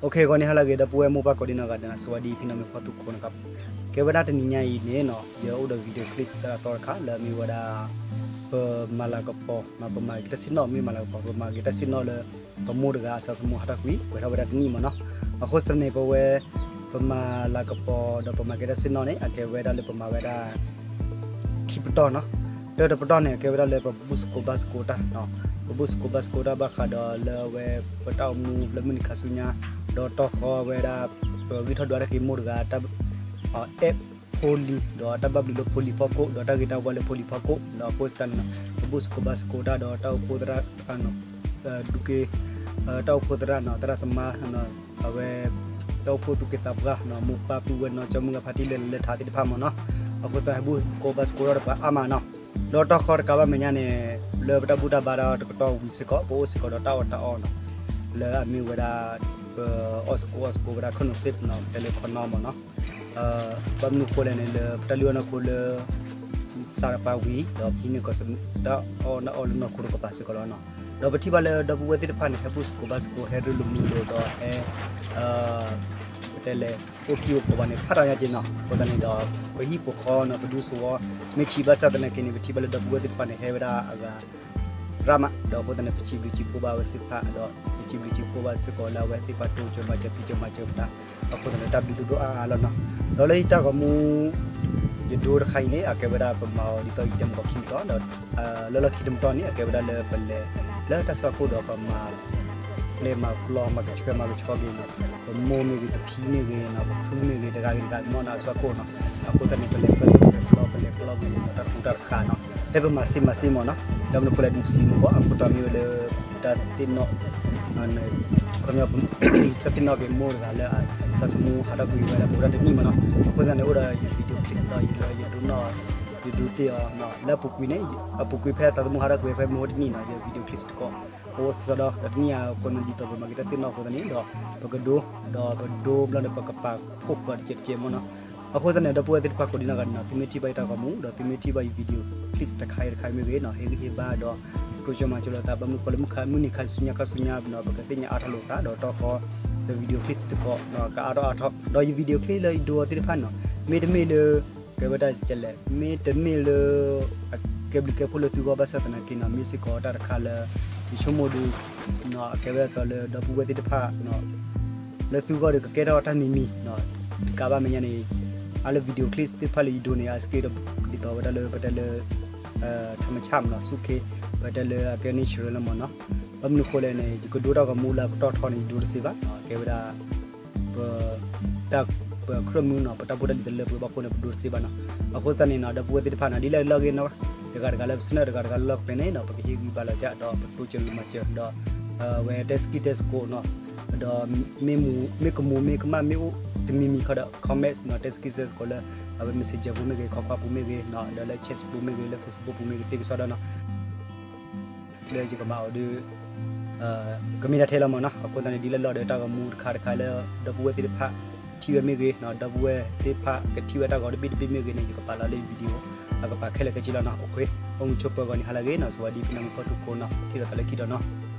ဂီၤနံၤဟါလၢအဂ့ၤ ဒီပုၢ်ဝဲၢ်မိၢ်ပၢ်ကိးဒံနီၢ်ဂၤဒဲး စဝၤဒံဖံနီၣ်မ့ၢ်ဖီသူခိၣ်န့ၣ် ကဲဝဲဒၣ်တနံၤညါအံၤန့ၣ်နီၣ် ယအိၣ်ဒီး video clip တၢ်သီတခါ လၢအမ့ၢ်ဝဲဒၣ် ပမၤလၤကပီၤ ပမၤက့ၤတၢ်စံၣ်နီၣ် မ့ၢ်မၤလၤကပီၤ ပမၤက့ၤတၢ်စံၣ်နီၣ်လၢ ပမိၢ်တဂၤအစၢ်သမူဟးထီၣ်ကွံာ် ပှဲၤထီၣ်ဝဲဒၣ်တနံၣ်မ့ၢ်နီၣ်. အဃိသတးန့ၣ် ပဝဲ ပမၤလၤကပီၤဒီးပမၤက့ၤတၢ်စံၣ်နီၣ်န့ၣ် အကဲဝဲဒၣ်လၢပမၤဝဲဒၣ် ခံပတီၢ်နီၣ်. တၢတပတီၢ်န့ၣ် အကဲဝဲဒၣ်လၢပဘူၣ်သကိးဘါသကိးတၢ်, ပဘူၣ်သကိးဘါသကိးတၢ်ဘၣ်ဃးဒီးလၢအဝဲ ပတၢ်အိၣ်မူလၢမုၢ်နံၤခါဆူညါ ဒီးတီၢ်ဃီဝဲဒၣ် ပဂံၢ်ထီၣ်ဒွးတၢ်က့ၤမိၢ်တဂၤ တၢ်အဲၣ်ဖိလံၤ ဒီးတၢ်ဘၣ်ဘျုးလၢဖိလံၤဖီခိၣ် ဒီးတၢ်ဂ့ၤတၢ်ဝါလၢဖိလံၤဖီခိၣ် ဒီးအဃိသတးန့ၣ် ပဘူၣ်သကိးဘါသကိးတၢ်ဒီးတၢ်အိၣ်ဖှိၣ်သရၣ် ဒုးက့ၤ တၢ်အိၣ်ဖှိၣ်သရၣ်နီၣ် သရၣ်သမါ အဝဲ တၢ်အိၣ်ဖှိၣ်သူၣ်က့သးပှၢ် မိၢ်ပၢ်ပုၢ်ဝဲၢ်နီၢ်ကၠီမုၢ်ဂၤဖါတံၢ်လၢလၢထးသ့ၣ်တဖၣ်မ့ၢ်နီၣ်. အဃိသတး ဟဲဘူၣ်သကိးဘါသကိးတၢ်ဒီးပှၤအါမးနီၣ်. ဒီးတီၢ်ဃီတကးဘၣ်မဲာ်ညါန့ၣ် လၢပတၢ်ဘူၣ်တၢ်ဘါဒီးတကတီၢ်ဝံၤစ့ၢ်ကီး ပအိၣ်စ့ၢ်ကီးဒီးတၢ်အီၣ်တၢ်အီနီၣ် လၢအမ့ၢ်ဝဲဒၣ် ပအီၣ်သကိးအီၣ်သကိးဝဲဒၣ် ခီၣ်နီၣ်စ့ၣ်နီၣ် ပတဲလၢခီၣ်နီၣ်မ့ၢ်နီၣ်. ဘၣ်မနုၤဃိလဲၣ်န့ၣ် လၢပတၢ်လုၢ်အီၣ်နီၢ်ခိလၢ သးတပၤဝံၤ ဒီးပဟံးန့ၢ်ကီး တၢ်အီၣ်နီၢ်အီလၢနီၢ်ခိတကပၤစ့ၢ်ကီးလီၤနီၣ်. ဒီးပထံၣ်ဘၣ်လၢဒီပုၢ်ဝဲၢ်သ့ၣ်တဖၣ်န့ၣ် ဟဲဘူၣ်သကိးဘါသကိး ဟဲရ့လိာ်မုာ်လိာ်ဒီးဟဲ ပတဲလဲၣ် အိၣ်ကံၢ်အိၣ်ကီးဘၣ်န့ၣ် ဖးထီညါက့နီၣ်. အဃိသတးန့ၣ်ဒီး ပဟံၣ်ဖိဃီနီၣ် ပဒူသဝီ မ့ၢ်ဆံးဘၣ်ဆၣ်သနာ်က့န့ၣ် ပထံၣ်ဘၣ်လၢဒီပုၢ်ဝဲၢ်သ့ၣ်တဖၣ်န့ၣ် ဟဲဝဲဒၣ်အဂၤ ရၣ်မး ဒီးအဃိသတးန့ၣ် ပစံးဘျုးစံးဖှိၣ်ဘၣ်ဝဲသ့ၣ်တဖၣ် ဒီးပစံးဘျုးစံးဖှိၣ်ဘၣ်စ့ၢ်ကီးလၢအဝဲသ့ၣ်တဖၣ်တိစၢၤမၤစၢၤဖံးစၢၤမၤစၢၤပတၢ် အဃိသတးန့ၣ် တၢ်ဘျုးဒိၣ်ဒိၣ်အါအါလီၤနီၣ်. ဒီးလၢယတၢ်ဂီၤမူ ယဒိတခါအံၤန့ၣ် အကဲဝဲဒၣ်ပမၤအီၤဒ်သိးယတဲမ့ၢ်ကီးခံပတီၢ် ဒီး လၢလီၢ်ခံတပတီၢ်န့ၣ် အကဲဝဲဒၣ်လၢပလဲၤ လၢတၢ်သွၣ်ခိၣ်ဒီးပမၤ လဲၤမၤပျီမၤကဆှၢမၤကဆှီက့ၤနီၣ် ပမိၢ်မ့ၢ်ဂ့ၤ ပဖံမ့ၢ်ဂ့ၤနီၣ် ပဖုမ့ၢ်ဂ့ၤ တဂၤဂ့ၤတဂၤဂ့ၤမ့ၢ်နီၣ် အသွၣ်ခိၣ်နီၣ်. အဃိသတးန့ၣ် ပလဲၤပျီ ပလဲၤပျီ ပလဲၤပျီက့ၤနီၣ် တၢ်ထူးတၢ်တဃာ်နီၣ် ဖဲပမၤစ့မၤစ့မ့ၢ်နီၣ်. ဒီးမနုၤဃိလဲၣ်ဒ်ပစံးမ့ၢ်ကီး အခိၣ်တီမ့ၢ်ဝဲလၢ တၢ်သ့ၣ်နီၣ် ခီပညီ တၢ်သ့ၣ်နီၣ်က့ၤမိၢ်တဂၤလၢအစၢ်သမူဟးထီၣ်ကွံာ်ဝဲဒၣ် ပဝဲဒၣ်တနံၣ်မ့ၢ်နီၣ်. အဃိသတးန့ၣ် အိၣ်ဒီးယ video clip ဒီးယလၢယဒိနီၣ် ယဒိတ့ၢ်အီၤ လၢအပူၤကွံာ်န့ၣ် အပူၤကွံာ်ဖဲအစၢ်သမူဟးထီၣ်ကွံာ်ဖဲ မ့ၢ်ဝဲတနံၣ်နီၣ် ယ video clip တကိး အိၣ်ကစီဒီ ဒီးတနံၣ်အံၤ ကိးနံၤဒ်သိးပမၤက့ၤတၢ်သ့ၣ်နီၣ်အဃိသတးန့ၣ် ဒီးပကဒိ ဒီးပဒိဘျီဒီးပကပာ်ဖှိၣ်ဃီၤတကဲးတကဲးမ့ၢ်နီၣ်. အဃိသတးန့ၣ် ဒီပုၢ်ဝဲၢ်သ့ၣ်တဖၣ်ကိးဒံနီၢ်ဂၤဒဲးနီၣ် သုမ့ၢ်ထံၣ်ဘၣ်ယတၢ်ဂီၤမူ ဒီးသုမ့ၢ်ထံၣ်ဘၣ်ယ video clip တခါအံၤတခါအံၤမ့ၢ်ဂ့ၤနီၣ် ဟ့ၣ်ဂံၢ်ဟ့ၣ်ဘါဒီး တိစၢၤမၤစၢၤလိာ်သး ဘၣ်မနုၤဃိလၢမုၢ်နံၤခါဆူညါခါဆူညါနီၣ် ပကသ့ၣ်ညါအါထီၣ်လိာ်သး ဒီးတီၢ်ဃီ ဒီး video clip တကိး ကအါထီၣ်အါထီၣ် ဒီးယ video clip လၢယဒိအီၤသ့ၣ်တဖၣ်နီၣ် မ့တမ့ၢ်လၢ ကဲဝဲဒၣ်ကလဲၣ် မ့တမ့ၢ်လၢ အကဲဘျုးကဲဖှိၣ်လၢသုဂီၢ်ဘၣ်ဆၣ်သနာ်က့နီၣ် မ့ၢ်စ့ၢ်ကီးတၢ်တခါလၢ ယဆိကမိၣ်ဒီး အကဲဝဲဒၣ်သိးလၢဒီပုၢ်ဝဲၢ်သ့ၣ်တဖၣ် လၢသုဂီၢ်ဒီးကကဲထီၣ်တၢ်မံၤမံၤ တကးဘၣ်မဲာ်ညါန့ၣ် အါလၢ video clip သ့ၣ်တဖၣ်လၢယဒိန့ၣ် အစ့ၢ်ကီးဒ်သိးဝဲဒၣ်လၢပတဲလၢ ထၣ်မဆၣ်မ့ၢ်နီၣ် ဆူၣ်ခ့ ပတဲလၢအကဲ natural လၢမ့ၢ်နီၣ်. ဘၣ်မနုၤဃိလဲၣ်န့ၣ် ယကဒိတၢ်ဂီၤမူလၢပတီၢ်ထီန့ၣ် ယဒိတသ့ဘၣ် ကဲဝဲဒၣ် ပ တၢ် ပကြၢးမုၢ်နီၣ် ပတၢ်ဖိတၢ်လံၤတလၢပှဲၤဘၣ်အဃိန့ၣ် ပဒိတသ့ဘၣ်နီၣ်. အဃိသတးန့ၣ်နီၣ် ဒီပုၢ်ဝဲၢ်သ့ၣ်တဖၣ်နီၣ် ဒ်လဲၣ်လၢအဂ့ၤနီၣ် တဂၤတဂၤလၢပစနၢၣ် တဂၤတဂၤလၢလီၢ်ကျဲန့ၣ်နီၣ် ပကဟ့ၣ်ဂံၢ်ဘါလိာ်သး ဒီးပတိစၢၤဂံၢ်မၤစၢၤ ဒီး အဝဲတဲစကံတဲစကိးနီၣ် ဒီး မ့ၢ်ကမူၤမ့ၢ်ကမၣ်မ့ၢ်အိၣ်တမံၤမံၤခီဒီး comment နီၣ် တဲစကံတဲစကိးလၢ အဝဲ messenger ပူၤမ့ၢ်ဂ့ၤ comment ပူၤမ့ၢ်ဂ့ၤနီၣ် ဒီးလၢ chat ပူၤမ့ၢ်ဂ့ၤ လၢ Facebook ပူၤမ့ၢ်ဂ့ၤ သ့ကစီဒီနီၣ် လၢယကမၤအီၤဒီး ကမ့ၢ်တၢ်ထဲလီၤမ့ၢ်နီၣ်. အဃိသတးန့ၣ် ဒ်လၢလီၤဒီးတၢ်ဂီၤမူတခါတခါလၢ ဒီပုၢ်ဝဲၢ်သ့ၣ်တဖၣ် ထံၣ်ဝဲမ့ၢ်ဂ့ၤနီၣ် ဒီပုၢ်ဝဲၢ်သ့ၣ်တဖၣ်ကထံၣ်ဝဲတၢ်ဂီၤတဘ့ၣ်တဘ့ၣ်မ့ၢ်ဂ့ၤန့ၣ် ယကပာ်လီၤလၢ video အကပာ်ခဲလၢာ်ခဲဆ့လီၤနီၣ်. အိၣ်ခိး အိၣ်မုာ်ဆိးပၢၤဂီၤနံၤဟါလၢအဂ့ၤနီၣ် စဝၤဒံဖံနီၣ်မ့ၢ်ဖီသူခိၣ်နီၣ် ထံၣ်လိာ်သးလၢခံဒီးနီၣ်.